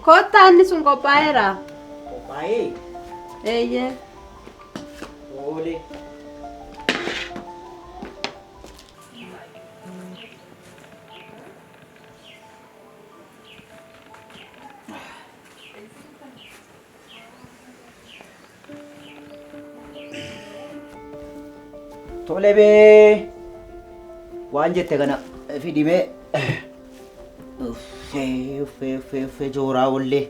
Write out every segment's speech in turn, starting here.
Kottaa inni sun qophaa'eera. Qophaa'ee? Eeyyee. Tole. Tole bee waan jette kana fidimee uffee uffee uffee uffee jooraa ollee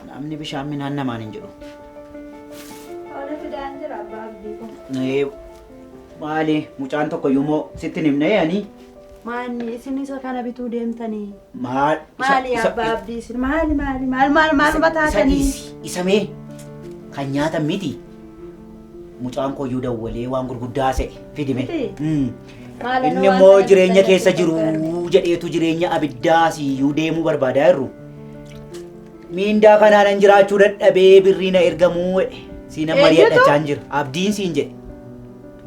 namni bishaan minaan namaan hin jedhu. Tole fidaan jira abbaa abdii koo. Ee, Maali mucaan tokko iyyuu immoo sitti hin himne ani Maanni isin isa kana bituu deemtanii? maal Maali abbaa abdii isin maali maali maal maal maal isa bataatanii? dhiisi isa mee kan nyaatan miti mucaan koo iyyuu dawwalee waan gurguddaa se'e fidime. Miti? Inni Maal anoo waan immoo kana jireenya bitanii keessa natti jiru fakkaate. jedheetu jireenya abiddaa siyyuu deemuu barbaadaa jirru. Miindaa kanaanan jiraachuu dadhabee birrii na ergamuu jedhe. Siinan Eenyutu? mari'adhachaan jira. Abdiin siin jedhe.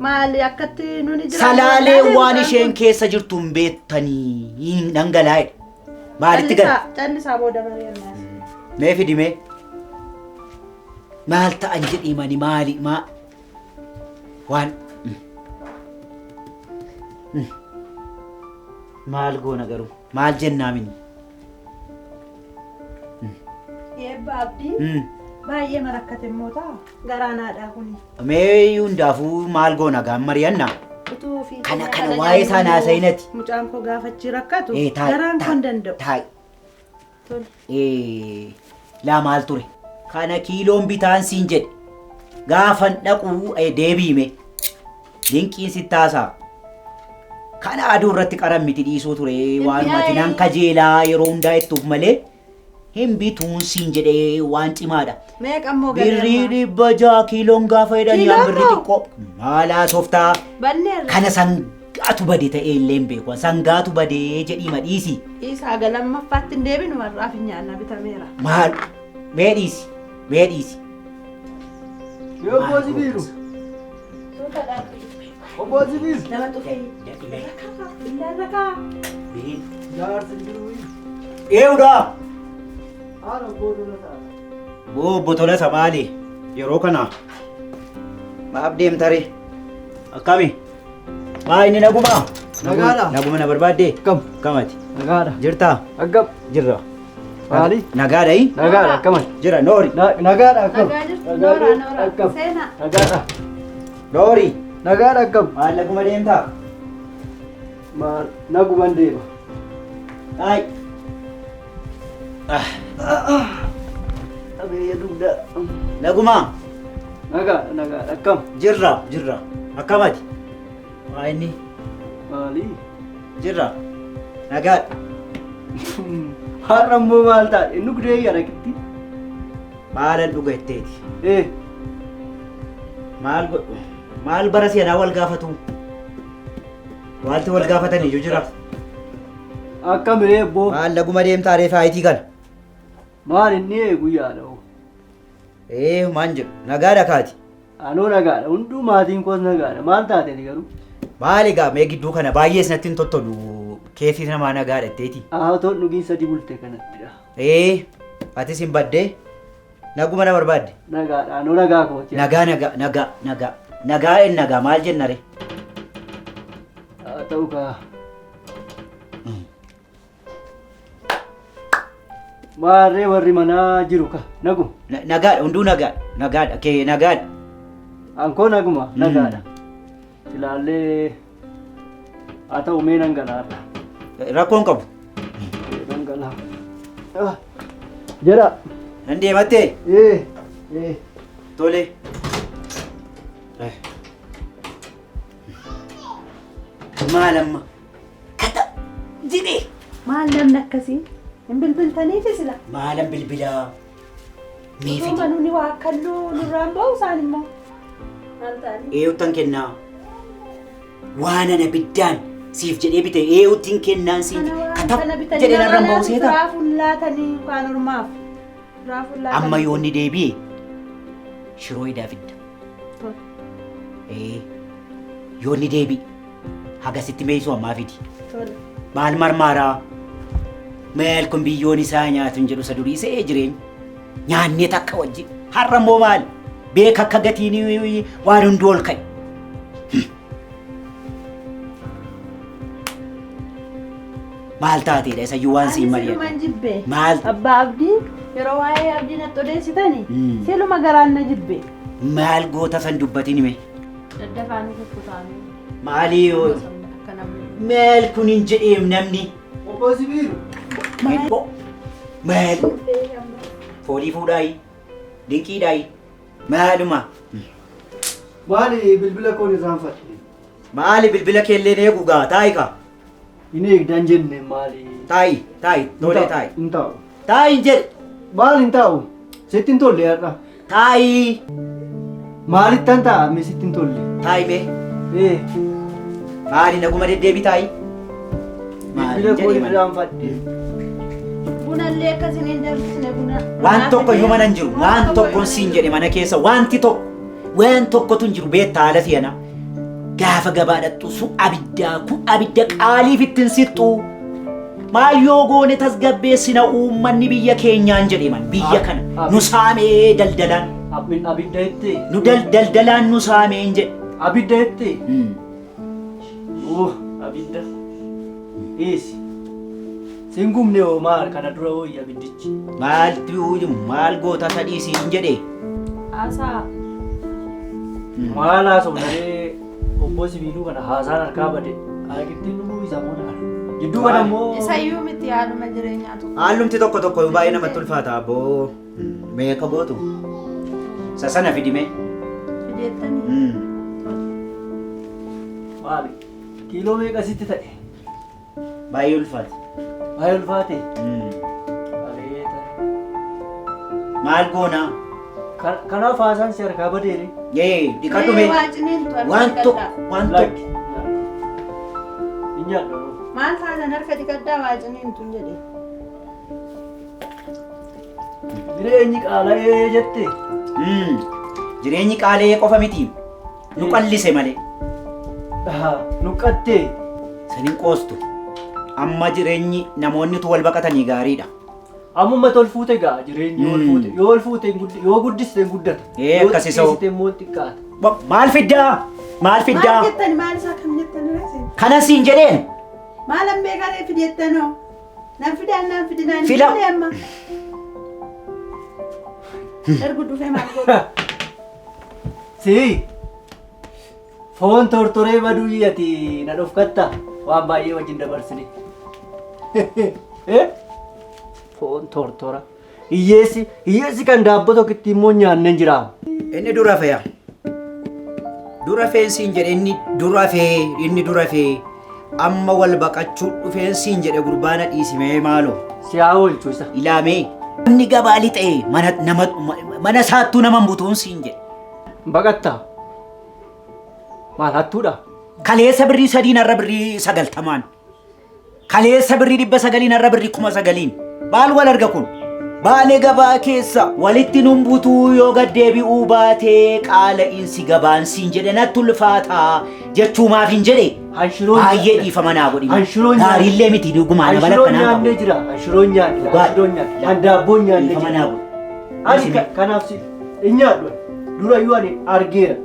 Maali akkatti nuni jiraannu Salaalee wallaalee waan mucaan isheen kun. keessa jirtu hin beektanii dhangala'aa jedhe. Maalitti gala? Callisaa callisaa booda mari'annaa. Mee fidimee? Maal ta'an jedhii mani maali maa waan maal goona garuu maal jennaa mini? Eebba abdii baay'ee marakkate immoo ta'a garaan haadhaa kuni. Mee hundaafuu maal goona gaan mari'annaa? Utuu ofii Kana keenya kana kana waa'ee isaa nyaannu naasa'inati. Mucaan koo gaafachii rakkatu Eh, taa'i, garaan koo taa'i, hin danda'u. Taa'i. Tole. Eh, laa maal ture? Kana kiiloon bitaan siin jedhe. Gaafan dhaquu deebiime. Dinqiin sittaasaa. Kana aduu irratti qaran miti dhiisuu ture waanumati nan kajeelaa yeroo hundaa ittuuf malee hin bituun siin jedhee waan cimaadha. Meeqa immoo galee Birrii ammaa? 600 kiiloon gaafa jedhan Kiiloon yaan birrii moo? xiqqoo. Maalaa softaa Banneerra. kana sangaatu bade ta'ee illee hin beeku. Sangaatu badee jedhii madhiisi. Dhiisaa galammaffaatti hin deebinu har'aaf hin nyaanna bitameera. Maal mee dhiisi mee dhiisi. Yoo obbo Sibiiru. Suuta dhaabbii. Obbo Sibiiru. Nama xufee. Billaan rakaa. Jaarsi jiru. Eewudha. Haala obbo Tolasaa. Boo obbo Tolasa maali? Yeroo kana maaf deemtare? Akkami? Maa inni nagumaa? Nagaadha. Naguma na barbaaddee? Akkam. Akkamati? Nagaadha. Jirtaa? Akkam. Jirra. Maali? Nagaadha hii? Nagaadha akkamati? Jira noori. Nagaadha akkam? Nagaa jirtu Nooraa Nooraa. Akkam. Seenaa. Nagaadha. Noori. Nagaadha akkam? Maal naguma deemtaa? Maal naguman deema. Ay. Qabeeyya dugdaa. Nagumaa? Nagaadha nagaadha akkam? Jirra jirra. Akkamati? Maa inni? Maali? Jirra. Nagaadha. Har'a immoo maal taate? Inni gudee yarakitti. Maalan dhuga jetteeti? Eh. Maal godhu? Maal bara seenaa wal gaafatu? Wanti wal gaafatan iyyuu jira. Akkam ree boo? Maal naguma deemtaa ree faayitii kana? Maal inni eegu yaada hoo? Ee maan jedhu nagaadha kaati. Anoo nagaadha. Hunduu maatiin koos nagaadha. Maal taate ati garuu? Maal egaa mee gidduu kana baay'ee sinatti hin tottolu keessi namaa nagaadha jetteeti. Haa otoo hin dhugiin sadi bulte kanattidha. Ee atis hin baddee naguma na barbaadde. Nagaadha. Anoo nagaa kooti. Nagaa nagaa nagaa nagaa nagaa en nagaa maal jenna ree? Haa ta'u kaa. Maarree warri manaa jiru ka naguma. Nagaadha hunduu nagaadha nagaadha kee nagaadha. Ankoo naguma nagaadha. Ilaallee haa ta'u mee nan gala har'a. Rakkoon qabu. Nan gala. Jedha. Nan deemattee? Ee. Ee. Tole. Maal amma? Kata jedhee. Maal namni akkasii? Hin bilbiltaniifi sila? Maalan bilbilaa? Mee fidi. Utuma nuni waa akkalluu nurraan ba'u isaan immoo. Maal ta'anii? Eeyuttan kennaa? Waan ana biddaan siif jedhee bite eeyuttiin kennaan siin Kana waan katab kana bitanii jedhee nama narraan ba'u laatu seetaa? firaafuun laatanii yookaan ormaaf. Firaafuun laatanii. Amma yoonni deebi'e shiroo idaa fidda. Tole. Ee yoonni deebi'e hagasitti meesuu ammaa fidi. Tole. Maal marmaaraa? Maal kun biyyoon isaa nyaatu hin jedhu isa durii se'ee jireenya. Nyaannee takka wajjin. Har'a immoo maal? Beeka akka gatiin waan hunduu ol ka'e. Maal taateedha isayyuu waan siin Ani mari'adha. siluman jibbe. Maal Abbaa Abdii yeroo waa'ee Abdii natti odeessitani Mm. siluma garaan na jibbe. Maal goota san dubbatin hime? Daddafaan kukkutaame. Maalii yoo Akka namni. maal kun hin jedheem namni? Obbo Sibiilu. Maal foolii fuudhaayi dinqiidhaayi maaluma Maali bilbila koon irraanfadhe? maali bilbila keelleen eegu gaa taa'i kaa Hin eegdan jenne maali? taa'i taa'i tolee taa'i Hin taa'u. taa'i hin jedhe Maal hin taa'u? Sitti hin tolle har'a. taa'i Maalittan taa'a mee sitti hin tolle? taa'i mee Ee, maali naguma deddeebi taa'i maali bilbila hin koon jedhee mana irraanfadhe. Bunallee akkasiin hin danfisne buna. waan tokko iyyuu mana hin jiru waan tokkoon siin jedhe mana keessa wanti tokko waan tokkotu hin jiru beektaa haala si'ana gaafa gabaa dhaqxu sun abiddaa kun abidda qaaliif ittiin sixxu maal yoo goone tasgabbeessina uummanni biyya keenyaan jedhe man biyya kana nu saamee daldalaan Abidda itti. nu daldalaan nu saamee hin jedhe. Abidda itti. Oh, abidda. Dhiisi. Siin gubne hoo maal kana dura hooyi abiddichi. Maaltu maal goota sadii siin jedhe. Haasaa. Maal haasofnaree obbo Sibiiluu kana haasaan harkaa bade. Argittiin dhuguu isaa booda kana. Jidduu kana immoo. Isayyuu miti haaluma jireenyaa tokko. Hallumti tokko tokko baay'ee namatti ulfaata abboo. Meeqa gootu? Isa sana fidime. Fideettanii. Maali? Kiiloo meeqa sitti ta'e? Baay'ee ulfaata. Baay'ee ulfaate. Areeta. Maal goonaa? Kanaaf haasaan si harkaa badeere. Ee dhiqadhu mee. Waa ciniintu harka Waan tokko dhiqadhaa. waan tokko. Lakki. Hin nyaadhu. Maal taatan harka dhiqadhaa waa ciniintu hin jedhe. Jireenyi qaala'ee jette. Jireenyi qaala'ee qofa miti. Nu qallise malee. Nuqqattee. Sanin qoostu. Amma jireenyi namoonni tu wal baqatanii gaariidha. Ammuma tol fuute gaa jireenyi yoo ol fuute yoo ol fuute yoo guddiste hin guddata. Ee, Yoo akkas isa hoo. xiqqeessite immoo hin xiqqaata. Maal fiddaa? Maal fiddaa? Maal jettani maal isaa kam jettani reesi? Kana siin jedheen. Maal ammee garee fideettanoo? Nan fidaan nan fidinaan hin Fila. jenne amma. Ergu dhufee maal godhu? Si foon tortoree baduu ati na dhofkatta waan baay'ee wajjin dabarsine. Eh? Foon tortora. Hiyyeessi hiyyeessi kan daabboo tokkotti immoo nyaanne hin jira. Inni dura fe'a. Dura feen siin jedhe inni dura fee inni dura fee amma wal baqachuu dhufeen siin jedhe gurbaana dhiisimee maaloo. Si haa oolchu isa. Ilaamee namni gabaa lixee mana nama mana isaattuu nama hin butuun siin jedhe. Baqatta. Maal hattuudha? Kaleessa birrii sadiin har'a birrii 90n. Kaleessa birrii 900n har'a birrii 9,000n. Maal wal arga kun? Baalee gabaa keessa walitti nun butuu yoo gad deebi'uu baatee qaala'iinsi gabaan siin jedhe natti ulfaataa jechuumaaf hin jedhe. Hanshiroon Baay'ee dhiifama naa godhi. Hanshiroon Gaariillee miti dhugumaa nama Hanshiroon lakkanaa nyaannee qabu. jira. Hanshiroon nyaanne. Dhugaa. Hanshiroon nyaanne. Han daabboon nyaannee Dhiifama jira. naa godhi. Ani kanaaf si hin nyaadhu. Dura iyyuu ani argeera.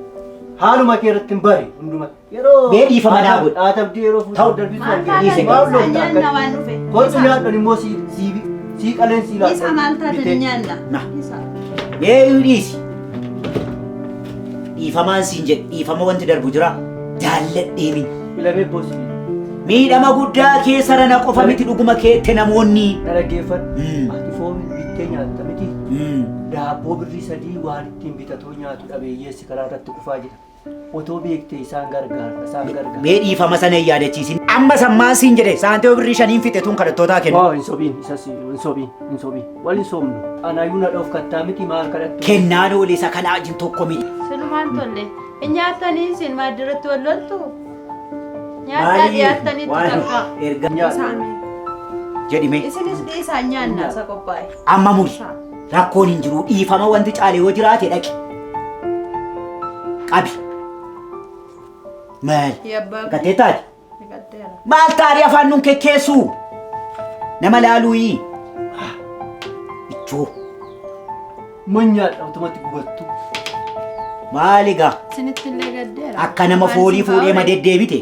Haaluma kee irratti hin bare hunduma. Yeroo Mee dhiifama naa godhi. Dhaatabdii yeroo fuutuu Ta'u. darbisu Maal argeera. Dhiise taatan Maal isaa lolta nyaanna akkatti? waan dhufe. Kolfi nyaadhan immoo si si si qaleen si laadhan. Isa maal taatan nyaanna? Na. Isa. Mee dhiisi. Dhiifamaan siin jedhe dhiifama wanti darbu jira. Jaalladhee miti. Filamee boosii. Miidhama guddaa keessa rana qofa miti dhuguma keette namoonni. Na dhaggeeffadhu. Mm. Ati foon bittee nyaatta miti. Daabboo birrii 3 waan ittiin bitatoo nyaatu dhabeeyyeessi karaa irratti kufaa jira. Otoo beektee isaan gargaara isaan gargaara. Mee dhiifama sana hin yaadachiisin. Amma sammaan siin jedhe saantee birrii 5n fixe tun kadhattootaa kennu. Waa hin sobiin isas hin sobiin hin sobiin wal hin sobnu. Anaayyuu na dhoofkattaa miti maal kadhattu. Kennaan oolee isa kanaa wajjin tokko miti. Silumaan tolle. Hin nyaattanii isin maaddirratti wal loltu? Nyaadhaa dhiyaattanitti Waan takka. erga Nyaadhu. Isaanii. jedhime Isinis dhiisaa nyaanna isa qophaa'e. amma muri rakkoon hin jiru dhiifama wanti caale yoo jiraate dhaqi. Qabi. Maal? Yabbaa Gattee taate? Dhiqadheera. Maal taate afaan nun kekkeessu? Nama laaluuyii. Ichuu. Manyaadha utumatti gubattu. Maal egaa Isinitti illee gaddeera. akka nama foolii fuudhee ma deddeebite.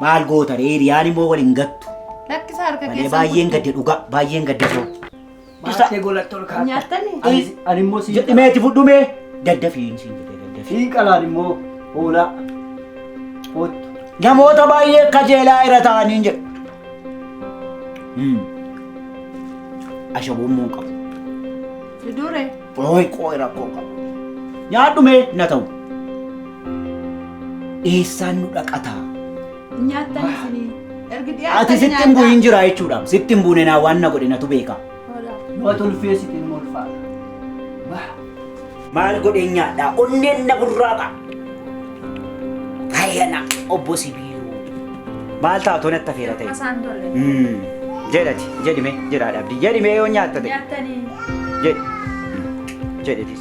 Maal goota ree hiriyaan immoo wal hin gattu. Lakkisa harka Malee keessan baay'een gadde dhugaa baay'een gadde too. Baattee golatti ol kaa'atta. Nyaattanii? Ani immoo sii Jedhimeeti fudhumee daddafiin siin jedhe daddafi. sii qalaan immoo hoolaa. Hoottu. Namoota baay'ee kajeelaa irra taa'anii jedhu. Ashaboon moo hin qabu. Fidure. Ooyi qooyi rakkoo hin qabu. Nyaadhumee na ta'u. Eessaan nu dhaqataa? Nyaattan isinii. Ergi dhiyaatan Ati sitti hin bu'in jira jechuudha. Sitti hin buune naa waan na godhe natu beeka. Yoo ati ulfeessite ilma ulfaata. Bah. Maal godheen nyaadhaa? Onneen na burraaqa. Fayyana obbo Sibiiluu. Maal taatoo natti afeera ta'e? Isaan tolle. Jedhati jedhime jedhaa dhabdi jedhime yoo nyaatta ta'e Nyaattanii. jedhi jedhetis.